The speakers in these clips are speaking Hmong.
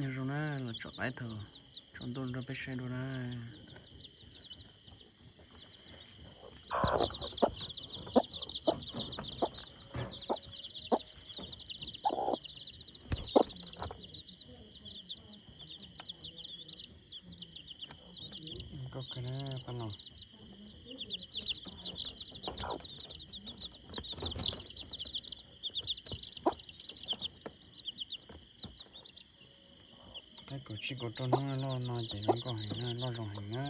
Nyob zoo na, los tso qaib thaum tsaus ntuj rau peb saib dua na. Nkauj kawg na pab no. Qaib kaum tsib kaum rau hnub loj no ces zoo nkauj heev na, loj zoo heev na.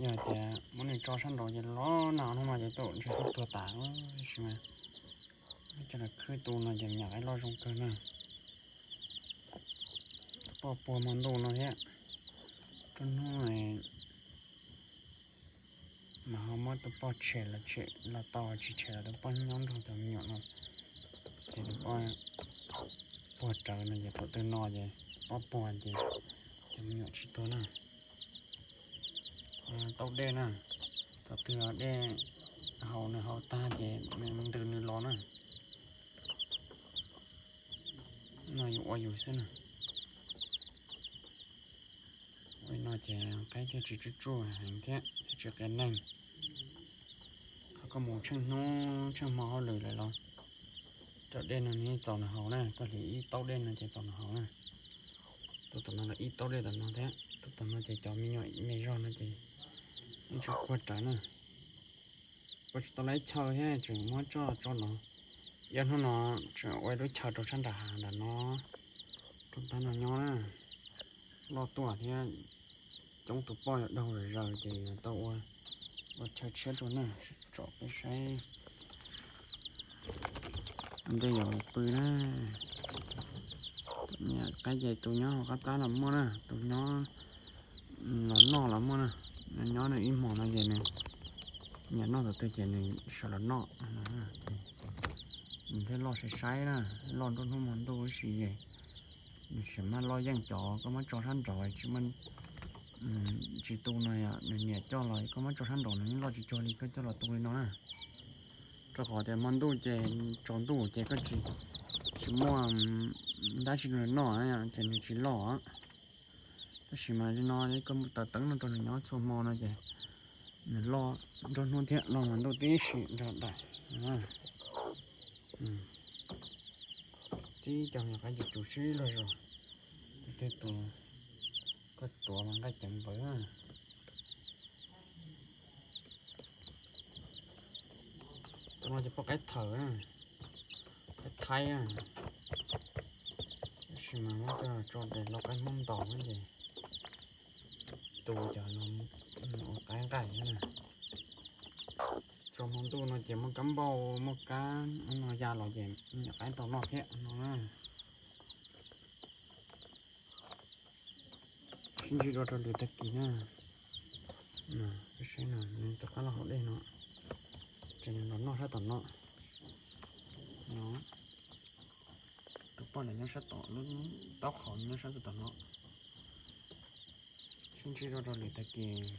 Yog hais tias muab nws tso sab nraud ces loj na, hnub no ces tau ntshe twb tuag tas tab sis mas coj los khwb tu no ces me nyuam qaib loj zoo kawg na. Tus poj puag hmo ntuj no thiab, rau hnub mas ho muab tus poj tshem los tshem los tau, tsis tshem los tus poj nyob nrog cov me nyuam no, ces tus poj puag rawv no ces thaum twg no ces poj puag ces cov me nyuam tsis tuag na. Tau dej na, thaum twg dej haus nws haus tag ces nws ntws nws los na. No yus ua yus xwb na. Ua li no ces qaib thiaj tsis tsuj tsuj heev thiab thiaj tsis qias neeg. Ho koj mus tsheej hnub tsheej hmo hauj lwm lawm los cov dej no nws txaus nws haus na, koj hliv ib taub dej no ces txaus nws haus na. Tuaj tom no los ib taub dej tom no thiab, tuaj tom no ces cov me nyuam me zog no ces yeej tsis quaj rawv na. Ua tsis tau lawv chaw thiab tseem muab tso tso no. Yog hnub no tseem ua ib lub chaw rau sab nram hav nram no, rau pab no nyob na. Loj tuaj thiab coob tus poj yog daug zom zaws ces yuav tau ua, ua chaw tshiab rau na, tsom peb saib. Ntej yuav pw na. Niam qaib ces tus nyob hauv qab plab los muaj na, tus nyob los noj los muaj na. Nyob nws ib hmos no ces nws, niam noj thaum twg ces nws sawv los noj. Nws thiaj loj sai sai na, loj nruab hnub hmo ntuj ib si es nws tseem maj loj yeej cov koj muab tso sab nraud tsis muaj, tsis tu no yom, nws niam coj los koj muab tso sab nraud nws yeej loj tsis cuag li koj coj los tu li no na. Rau qhov tias hmo ntuj ces tsaus ntuj ces koj tsis, tsis muaj dab tsi rau nws noj ces nws tsis loj. Tab sis mas li no koj taws teeb no rau nws nyob txhua hmo no ces nws loj nruab hnub thiab loj hmo ntuj tib si nrog daim. Tib co me nyuam qaib cus cus sib luag zog, tus twg tus koj tuav mas nqaij ceev npaum. Tus no ces poj qaib thawm, qaib thaib na. Tab sis mas muab coj tso pem lau qaib Hmoob ntaus ces tu cov no ua qaib nqaij na. Tsaus hmo ntuj no ces muaj kab npauj muaj kab no ya los ces me nyuam qaib tau noj thiab no na. Sib ntsib dua rau lwm tag kis na. Peb saib no, nws rov qab los hauv dej no, ces nws los noj sab tom no. No, tus poj nws nyob sab tom, lub taub qhauv nyob sab tom no. Sib ntsib dua rau lwm tag kis.